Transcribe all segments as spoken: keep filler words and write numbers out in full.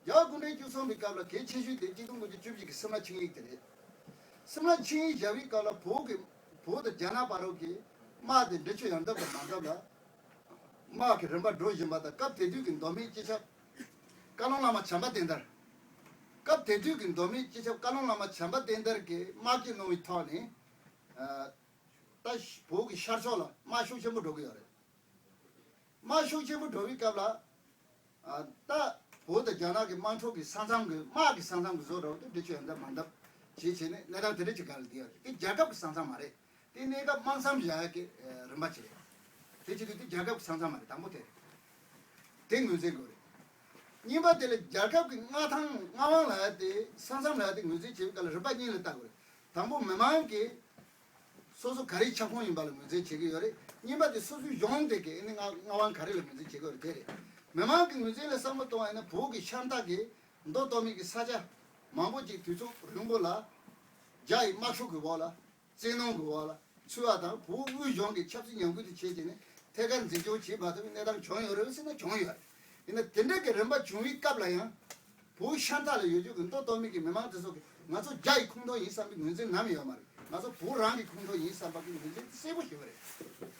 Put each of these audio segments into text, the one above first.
རྒྱལ་བ་སྐུ་ཕྲེང་བཅུ་གསུམ་པའི་སྐབས་ལ་གལ་ཆེ་ཤོས་དེ་གཅིག་སྟོང་དགུ་བརྒྱ་བཅུ་བཞི་གི་སིམ་ལ་ཆིངས་ཡིག་དེ་རེད། སིམ་ལ་ཆིངས་ཡིག་བཞག་པའི་སྐབས་ལ་བོད་ཀྱི་བོད་དང་རྒྱ་ནག་བར་རོགས་ཀྱི་དམག་དེ་འགྲན་ཆོད་ཡང་འདབ་ཏུ་མ་འདབ་ལ་དམག་གི་རིམ་པ་འགྲོ་བཞིན་པ་དང་། སྐབས་དེ་དུས་ཀྱི་མདོ་སྨད་སྤྱི་ཁྱབ་བཀའ་བློན་བླ་མ་བྱམས་པ་བསྟན་དར། སྐབས་དེ་དུས་ཀྱི་མདོ་སྨད་སྤྱི་ཁྱབ་བཀའ་བློན་བླ་མ་བྱམས་པ་བསྟན་དར་གྱིས་དམག་སྤྱི་གནང་བའི་ཐོག་ནས། ད་བོད་ཀྱི་ཤར་ཕྱོགས་ལ་དམག་ཤུགས་ཆེན་པོ་འགྲོ་གི་ཡོད་རེད། དམག་ཤུགས་ཆེན་པོ་འགྲོ་བའི་སྐབས་ལ། ཨ། ད་བོད་དང་རྒྱ་ནག་གི་དམག་འཁྲུག་གི་ས་མཚམས་ཀྱི་དམག་གི་ས་མཚམས་ཀྱི་བཟོ་འདྲ་བོ་དེ་འགྲན་ཆོད་ཡང་འདབ་མ་འདབ་བྱས་བྱས་ནས་གནས་སྟངས་དེ་འདྲ་ཅིག་སྒང་ལ་བསྡད་ཡོད་རེད། དེ་རྒྱལ་ཁབ་ཀྱི་ས་མཚམས་མ་རེད། དེ་གནས་སྐབས་དམག་མཚམས་བཞག་ཡག་གི་རིམ་པ་ཅིག་རེད། དེ་བྱེད་དུས་དེ་རྒྱལ་ཁབ་ཀྱི་ས་མཚམས་མ་རེད། དང་པོ་དེ་རེད། དེ་ངོས་འཛིན་དགོས་རེད། གཉིས་པ་དེ་ལ་རྒྱལ་ཁབ་ཀྱི་མངའ་ཐང་མངའ་དབང་ལབ་ཡག་དེ་ས་མཚམས་ལབ་ཡག་དེ་ངོས་འཛིན་བྱེད་པའི་སྐབས་ལ་རིམ་པ་གཉིས་ལ་ལྟ་དགོས་རེད། དང་པོ་མི་མང་གིས་སོ་སོ་ག་རེའི་ཁྱབ་ཁོངས་ཡིན་པ་ལ་ངོས་འཛིན་བྱེད་ཀྱི་ཡོད་རེད། གཉིས་པ་དེ་སོ་སོའི་གཞུང་དེ་གའི་ཨ་ནི་མངའ་མངའ་དབང་ག་རེ་ལ་ངོས་འཛིན་བྱེད་ཀྱི་ཡོད་རེད། དེ་རེད། མི་མང་གི་ངོས་འཛིན་ལ་བསམ་བློ་གཏོང་བ་ཡིན་ན་བོད་ཀྱི་ཤར་མཐའ་གི་མདོ་སྟོད་སྨད་ཀྱི་ས་ཆ་མང་པོ་ཅིག་དུས་ཚོད་རིང་པོ་ལ་རྒྱ་ཡི་དམག་འཁྲུག་གི་འོག་ལ་བཙན་གནོན་གྱི་འོག་ལ་ཚུད་པ་དང་། བོད་དབུས་གཞུང་གི་ཆབ་སྲིད་ཉམས་རྒུད་དེ་བྱས་བྱས་ནས་ཐད་ཀར་འཛིན་སྐྱོང་བྱེད་མ་ཐུབ་པའི་གནས་སྟངས་བྱུང་ཡོད་རེད་ཟེར་ན་བྱུང་ཡོད་རེད། ཡིན་ན་དེ་འདྲ་གི་རིམ་པ་བྱུང་བའི་སྐབས་ལ་ཡང་། བོད་ཤར་མཐའ་ལ་ཡོད་རྒྱུ་གི་མདོ་སྟོད་སྨད་ཀྱི་མི་མང་དེ་ཚོ་གིས་ང་ཚོ་རྒྱ་ཡི་ཁོངས་གཏོགས་ཡིན་བསམ་པའི་ངོས་འཛིན་ནམ་ཡོད་མ་རེད། ང་ཚོ་བོད་རང་གི་ཁོངས་གཏོགས་ཡིན་བསམ་པ་གི་ངོས་འཛིན་དེ་གསལ་པོ་ཞེ་པོ་རེད།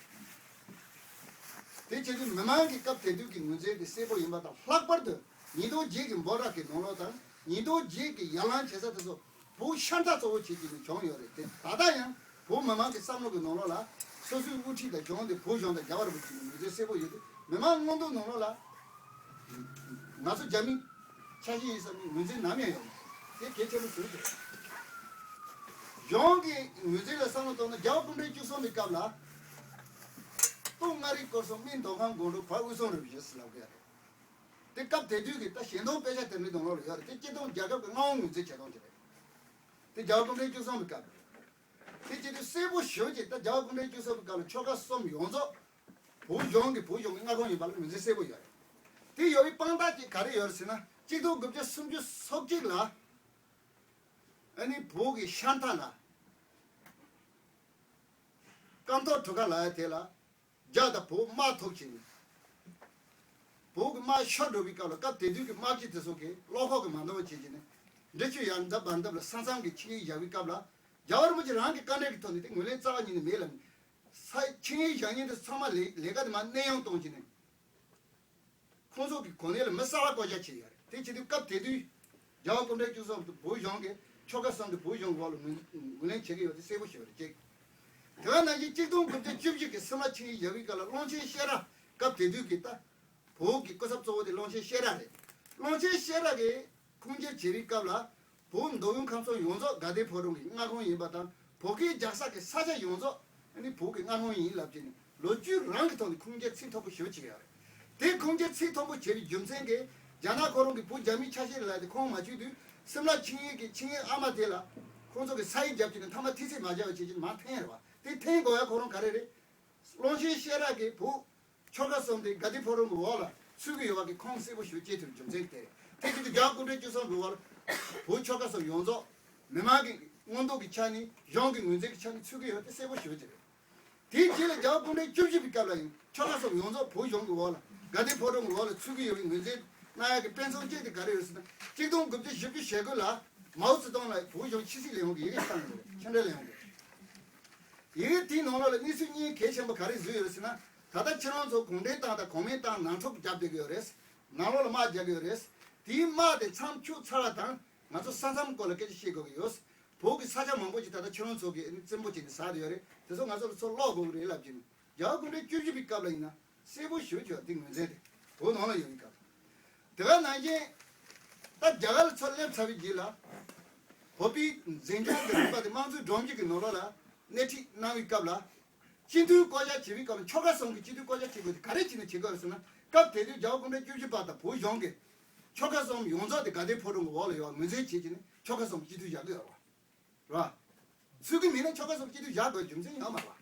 དེ་བྱེད་དུས་མི་མང་གི་སྐབས་དེ་དུས་ཀྱི་ངོས་འཛིན་དེ་གསལ་པོ་ཡིན་པ་དང་། ལྷག་པར་དུ་ཉིས་སྟོང་བརྒྱད་ཀྱི་འབོད་སྒྲ་གི་ནང་ལོགས་དང་། ཉིས་སྟོང་བརྒྱད་ཀྱི་ཡར་ལངས་བྱེད་ས་དེ་ཚོ་བོད་ཤར་མཐའ་གཙོ་བོ་བྱེད་ཀྱི་ནས་བྱུང་ཡོད་རེད་དེ། ད་ལྟ་ཡང་བོད་མི་མང་གི་བསམ་བློ་གི་ནང་ལོགས་ལ་སོ་སོའི་དབུ་ཁྲིད་དང་གཞུང་དེ་བོད་གཞུང་དང་རྒྱལ་བ་རིན་པོ་ཆེ་གི་ངོས་འཛིན་གསལ་པོ་ཡོད་དེ། མི་མང་མངོན་འདོད་ནང་ལོགས་ལ་ང་ཚོ་རྒྱ་མི་ཆ་ཤས་ཡིན་བསམ་པའི་ངོས་འཛིན་ནམ་ཡང་ཡོད་མ་རེད། དེ་གལ་ཆེན་པོ་ཞེ་པོ་ཅིག་རེད། གཞུང་གི་ངོས་འཛིན་ལ་བསམ་བློ་གཏོང་ན། རྒྱལ་བ་སྐུ་ཕྲེང་བཅུ་གསུམ་པའི་སྐབས་ལ་སྟོད་མངའ་རིས་སྐོར་གསུམ། སྨད་མདོ་ཁམས་སྒང་དྲུག། བར་དབུས་གཙང་རུ་བཞི་ཟེར་ལབ་གི་ཡོད་རེད། དེ་སྐབས་དེ་དུས་ཀྱི་ད་ཞལ་འདོན་དཔེ་ཆ་དེ་འདྲའི་ནང་ལོགས་ལ་ཡོད་རེད། དེ་སྤྱིར་བཏང་རྒྱལ་ཁབ་ཀྱི་མངའ་དབང་ངོས་འཛིན་བྱེད་སྟངས་དེ་རེད། དེ་རྒྱལ་བ་སྐུ་ཕྲེང་བཅུ་གསུམ་པའི་སྐབས་རེད། དེ་བྱེད་དུས་གསལ་པོ་ཞེ་པོ་ཅིག་ད་རྒྱལ་བ་སྐུ་ཕྲེང་བཅུ་གསུམ་པའི་སྐབས་ལ་ཆོལ་ཁ་གསུམ་ཡོངས་རྫོགས་བོད་གཞུང་གི་བོད་གཞུང་གི་མངའ་ཁོངས་ཡིན་པ་ལ་ངོས་འཛིན་གསལ་པོ་ཡོད་རེད། དེ་ཡོད་པའི་དཔང་རྟགས་ཅིག་ག་རེ་ཡོད་རེད་ཟེར་ན། གཅིག་སྟོང་དགུ་བརྒྱ་སུམ་ཅུ་སོ་གཅིག་ལ་ཨ་ནི་བོད་ཀྱི་ཤར་མཐའ་ལ་སྐམ་ཐོག་གྲུ་ཁ་ལབ་ཡ་དེ་ལ་རྒྱ་དང་བོད་དམག་ཐུག་བྱས་ནས། བོད་ཀྱི་དམག་ཤོར་འགྲོ་བའི་སྐབས་ལ་སྐབས་དེ་དུས་ཀྱི་དམག་སྤྱི་དེ་ཚོ་གིས་བློ་ཁོག་གིས་མ་འདང་བ་བྱས་བྱས་ནས། འབྲི་ཆུ་ཡར་འདབས་བར་འདབས་ལ་ས་མཚམས་ཀྱི་ཆིངས་ཡིག་བཞག་པའི་སྐབས་ལ། རྒྱལ་བ་རིན་པོ་ཆེ་རང་གི་བཀའ་འདྲི་གི་ཐོག་ནས་དེ་ངོས་ལེན་རྩ་བ་ཉིད་ནས་མེད་ལབ་ནས། ས་ཆིངས་ཡིག་བཞག་མཁན་དེ་ཚང་མ་ལས་ལས་ཀ་དེ་མར་གནས་དབྱུང་གཏོང་བྱས་ནས། ཁོང་ཚོ་གི་གོ་གནས་ལ་མི་གསར་པ་བསྐོ་བཞག་བྱས་ཡོད་རེད། དེ་བྱེད་དུས་སྐབས་དེ་དུས་རྒྱལ་བ་སྐུ་ཕྲེང་བཅུ་གསུམ་དེ་བོད་གཞུང་གི་ཆོལ་ཁ་གསུམ་དེ་བོད་གཞུང་གི་འོག་ལ་ངོས་ངོས་ལེན་བྱེད་ཀྱི་ཡོད་དེ་གསལ་པོ་ཞེ་པོ་རེད། གཅིག་དེ་ག་ནང་བཞིན་གཅིག་སྟོང་དགུ་བརྒྱ་བཅུ་བཞི་གི་སིམ་ལ་ཆིངས་ཡིག་བཞག་པའི་སྐབས་ལ་ཀློང་ཆེན་ཤེས་རབ། སྐབས་དེ་དུས་ཀྱི་ད་བོད་ཀྱི་སྐུ་ཚབ་གཙོ་བོ་དེ་ཀློང་ཆེན་ཤེས་རབ་རེད། ཀློང་ཆེན་ཤེས་རབ་ཀྱིས་ཁུངས་སྐྱེལ་བྱེད་པའི་སྐབས་ལ། བོད་མདོ་དབུས་ཁམས་གསུམ་ཡོངས་རྫོགས་དགའ་ལྡན་ཕོ་བྲང་གི་མངའ་ཁོངས་ཡིན་པ་དང་། བོད་སྐད་རྒྱག་ས་གི་ས་ཆ་ཡོངས་རྫོགས་ཨ་ནི་བོད་ཀྱི་མངའ་ཁོངས་ཡིན་ལབ་བྱས་ནས་ལོ་རྒྱུས་རང་གི་ཐོག་ནས་ཁུངས་སྐྱེལ་ཚིག་མཐོན་པོ་ཞེ་པོ་བྱེད་ཀྱི་ཡོད་རེད། དེ་ཁུངས་སྐྱེལ་ཚིག་མཐོན་པོ་བྱས་པའི་རྒྱུ་མཚན་གྱིས། རྒྱ་ནག་ཁོ་རང་གིས་བོད་རྒྱ་མིའི་ཆ་ཤས་རེད་ལབ་དེ་ཁོང་མ་བཅུག་དུས། སིམ་ལ་ཆིངས་ཡིག་གི་ཆིངས་ཡིག་ཨ་མ་དེ་ལ་ཁོང་ཚོ་གིས་ས་ཡིག་བརྒྱབ་བྱས་ནས་མཐའ་མ་ཐེལ་ཙེ་མ་བརྒྱབ་པ་བྱས་བྱས་ནས་མར་འཐེན་ཡོད་རེད་བ། དེ་འཐེན་དགོས་ཡ་ཁོ་རང་ག་རེ་རེད། ཀློང་ཆེན་ཤེས་རབ་ཀྱིས་བོད་ཆོལ་ཁ་གསུམ་དེ་དགའ་ལྡན་ཕོ་བྲང་གི་འོག་ལ་ཚུད་ཀྱི་ཡོད་པ་གི་ཁུངས་གསལ་པོ་ཞེ་པོ་སྐྱེས་ཐུབ་རྒྱུ་མཚན་དེ་རེད། དེ་བྱེད་དུས་རྒྱལ་བ་སྐུ་ཕྲེང་བཅུ་གསུམ་པའི་འོག་ལ་བོད་ཆོལ་ཁ་གསུམ་ཡོངས་རྫོགས་མི་མང་གི་མངོན་འདོད་ཀྱི་ཆ་ནས། གཞུང་གི་ངོས་འཛིན་གྱི་ཆ་ནས་ཚུད་ཀྱི་ཡོད་དེ་གསལ་པོ་ཞེ་པོ་ཅིག་རེད། དེའི་རྗེས་ལ་རྒྱལ་བ་སྐུ་ཕྲེང་བཅུ་བཞི་པའི་སྐབས་ལ་ཡང་ཆོལ་ཁ་གསུམ་ཡོངས་རྫོགས་བོད་གཞུང་གི་འོག་ལ། དགའ་ལྡན་ཕོ་བྲང་གི་འོག་ལ་ཚུད་ཀྱི་ཡོད་པའི་ངོས་འཛིན་གནང་ཡག་གི་དཔེ་མཚོན་གཅིག་དེ་ག་རེ་ཡོད་ཟེར་ན། གཅིག་སྟོང་དགུ་བརྒྱ་བཞི་བཅུ་ཞེ་དགུ་ལ་མའོ་ཙེ་ཏུང་ལ་བོད་གཞུང་ཕྱི་སྲིད་ལས་ཁུངས་ཀྱི་ཡི་གེ་བཏང་ཡོད་རེད། ཕྱི་འབྲེལ་ལས་ཁུངས་ཀྱི། ཡི་གེ་དེའི་ནང་ལོགས་ལ་གནས་ཚུལ་གཉིས་གལ་ཆེན་པོ་ག་རེ་བཟོས་ཡོད་རེད་ཟེར་ན། ད་ལྟ་ཁྱེད་རང་ཚོ་གུང་ཁྲན་ཏང་དང་གོང་མའི་ཏང་ནང་འཁྲུག་རྒྱབ་བསྡད་ཀྱི་ཡོད་རེད། ནང་ལོགས་ལ་དམག་རྒྱག་གི་ཡོད་རེད། དེའི་དམག་དེ་མཚམས་འཁྱོལ་ཚར་བ་དང་། ང་ཚོ་ས་མཚམས་སྐོར་ལ་སྐད་ཆ་བཤད་དགོས་ཀྱི་ཡོད། བོད་ཀྱི་ས་ཆ་མང་པོ་ཞིག་ད་ལྟ་ཁྱེད་རང་ཚོ་གིས་ཨ་ནི་བཙན་པོ་བྱས་ནས་ཟ་བསྡད་ཡོད་རེད། དེ་ཚོ་ང་ཚོ་ལ་ཚུར་སློག་དགོས་ཀྱི་རེད་ལབ་ཀྱིན། རྒྱལ་བ་སྐུ་ཕྲེང་བཅུ་བཞི་པའི་སྐབས་ལ་ཡིན་ན་གསལ་པོ་ཞེ་པོ་ཅིག་ཡོད་དེ། ངོས་འཛིན་དེ་བོད་ནང་ལ་ཡོད་པའི་སྐབས། དེ་ག་ནང་བཞིན་ད་རྒྱ་གར་ལ་ཚུར་སླེབས་ཚར་བའི་རྗེས་ལ། བོད་པའི་འཛིན་སྐྱོང་གི་རིམ་པ་དེ་དམངས་གཙོའི་སྒྲོམ་གཞི་གི་ནང་ལོགས་ལ་སྣེ་ཁྲིད་གནང་བའི་སྐབས་ལ། སྤྱི་འཐུས་བསྐོ་གཞག་བྱེད་པའི་སྐབས་ལ་ཆོལ་ཁ་གསུམ་གྱི་སྤྱི་འཐུས་བསྐོ་གཞག་བྱེད་དགོས་དེ་ག་རེ་བྱས་ནས་བྱེད་དགོས་རེད་ཟེར་ན། སྐབས་དེ་དུས་རྒྱལ་བ་སྐུ་ཕྲེང་བཅུ་བཞི་པ་དང་བོད་གཞུང་གིས་ཆོལ་ཁ་གསུམ་ཡོངས་རྫོགས་དེ་དགའ་ལྡན་ཕོ་བྲང་གི་འོག་ལ་ཡོད་པ་ངོས་འཛིན་བྱེད་ཀྱི་ནི་ཆོལ་ཁ་གསུམ་སྤྱི་འཐུས་བཞག་གི་ཡོད་རེད་བ། རེད་བ། ཚུད་ཀྱི་མིན་ན་ཆོལ་ཁ་གསུམ་སྤྱི་འཐུས་བཞག་དགོས་རྒྱུ་མཚན་ཡོད་མ་རེད་བ།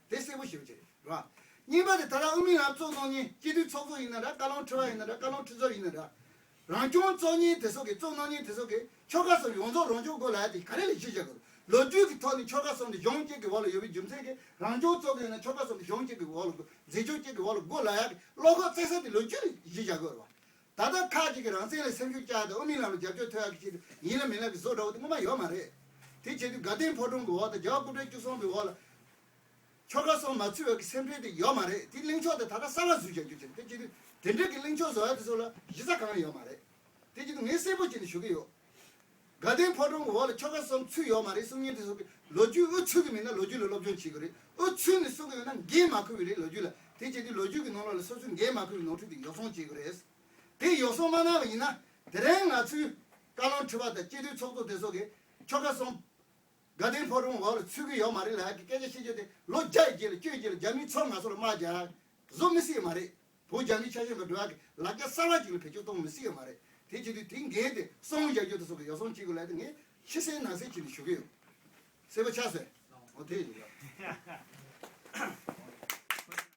དེ་གསལ་པོ་ཞེ་པོ་ཅིག་རེད་བ། གཉིས་པ་དེ་ད་ལྟ་དབུ་མའི་ལམ་བཙུགས་གནང་མཁན་སྤྱི་འཐུས་ཚོགས་གཙོ་ཡིན་ན་འདྲ། བཀའ་བློན་ཁྲི་པ་ཡིན་ན་འདྲ། བཀའ་བློན་ཁྲི་ཟུར་ཡིན་ན་འདྲ། རང་སྐྱོང་བཙུགས་མཁན་དེ་ཚོ་གིས། བཙུགས་གནང་མཁན་དེ་ཚོ་གིས་ཆོལ་ཁ་གསུམ་ཡོངས་རྫོགས་རང་སྐྱོང་དགོས་ལབ་ཡ་དེ་ག་རེ་ལ་གཞི་བཞག་དགོས། ལོ་རྒྱུས་ཀྱི་ཐོག་ནས་ཆོལ་ཁ་གསུམ་དེ་གཞུང་གཅིག་གི་འོག་ལ་ཡོད་པའི་རྒྱུ་མཚན་གྱིས། རང་སྐྱོང་བཙུགས་དགོས་ན་ཆོལ་ཁ་གསུམ་དེ་གཞུང་གཅིག་གི་འོག་ལ་དགོས། འཛིན་སྐྱོང་གཅིག་གི་འོག་ལ་དགོས་ལབ་ཡ་གི་བློ་ཁོག་བཙུགས་ས་དེ་ལོ་རྒྱུས་ལ་གཞི་བཞག་དགོས་རེད་བ། ད་ལྟ་ཁག་ཅིག་གིས་རང་བཙན་ལ་སེམས་ཤུགས་བཅག་དང་དབུ་མའི་ལམ་ལ་རྒྱབ་སྐྱོར་ཐོབ་ཡག་གི་ཆེད་དུ་ཡིན་ལ་མིན་ལ་གི་བཟོ་འདྲ་བོ་དེ་ངོ་མ་ཡོད་མ་རེད། དེ་བྱེད་དུས་དགའ་ལྡན་ཕོ་བྲང་གི་འོག་དང་རྒྱལ་བ་སྐུ་ཕྲེང་བཅུ་གསུམ་པའི་འོག་ལ་ཆོལ་ཁ་གསུམ་མ་ཚུད་པའི་གི་སེམས་ཁྲལ་དེ་ཡོད་མ་རེད། དེ་གླེང་ཕྱོགས་དེ་ད་ལྟ་གསར་པ་བཟོས་བཞག་རྒྱུ་ཆེད་དུ། དེ་བྱེད་དུས་དེ་འདྲ་གི་གླེང་ཕྱོགས་བཟོ་ཡག་དེ་ཚོ་ལ་གཞི་རྩ་གང་ཡང་ཡོད་མ་རེད། དེ་བྱེད་དུས་ངས་གསལ་པོ་བྱས་ནས་ཞུ་གི་ཡོད། དགའ་ལྡན་ཕོ་བྲང་གི་འོག་ལ་ཆོལ་ཁ་གསུམ་ཚུད་ཡོད་མ་རེད་གསུང་མཁན་དེ་ཚོ་གི་ལོ་རྒྱུས་དབུ་ཚུད་གི་མེད་ན་ལོ་རྒྱུས་ལ་སློབ་སྦྱོང་བྱེད་དགོས་རེད། དབུ་ཚུད་ནས་གསུང་གི་ཡོད་ན་འགན་མ་འཁུར་བའི་རེད་ལོ་རྒྱུས་ལ། དེ་བྱེད་དུས་ལོ་རྒྱུས་ཀྱི་ནང་ལོགས་ལ་སོ་སོས་འགན་མ་འཁུར་བའི་ནོར་འཁྲུལ་དེ་ཡོ་བསྲང་བྱེད་དགོས་རེད། དེ་ཡོ་བསྲང་མ་གནང་བ་ཡིན་ན་དེ་རིང་ང་ཚོའི་བཀའ་བློན་ཁྲི་པ་དང་སྤྱི་འཐུས་ཚོགས་གཙོ་དེ་ཚོ་གིས་ཆོལ་ཁ་གསུམ་དགའ་ལྡན་ཕོ་བྲང་འོག་ལ་ཚུད་གི་ཡོད་མ་རེད་ལབ་ཀྱི་སྐད་ཆ་བཤད་རྒྱུ་དེ་ལོ་བརྒྱ་ཡི་རྗེས་ལ་བཅུ་ཡི་རྗེས་ལ་རྒྱ་མིའི་ཚོགས་ང་ཚོ་ལ་དམག་རྒྱག་བཟོ་མི་སྲིད་ཡོད་མ་རེད། བོད་རྒྱ་མིའི་ཆ་ཤས་མ་འགྲོ་ཡག་གི་ལ་རྒྱ་གསར་བ་ཅིག་ལ་བེད་སྤྱོད་གཏོང་མི་སྲིད་ཡོད་མ་རེད། དེ་བྱེད་དུས་དེའི་འགན་དེ་སྲུང་བཞག་རྒྱུ་དེ་སོགས་ཀྱི་ཡོ་བསྲང་བྱེད་དགོས་ལབ་དེ་ངས་ཕྱི་གསལ་ནང་གསལ་བྱས་ནས་ཞུ་གི་ཡོད། གསལ་པོ་ཆགས་སོང་། འོ་དེ་ཡིན་ལ།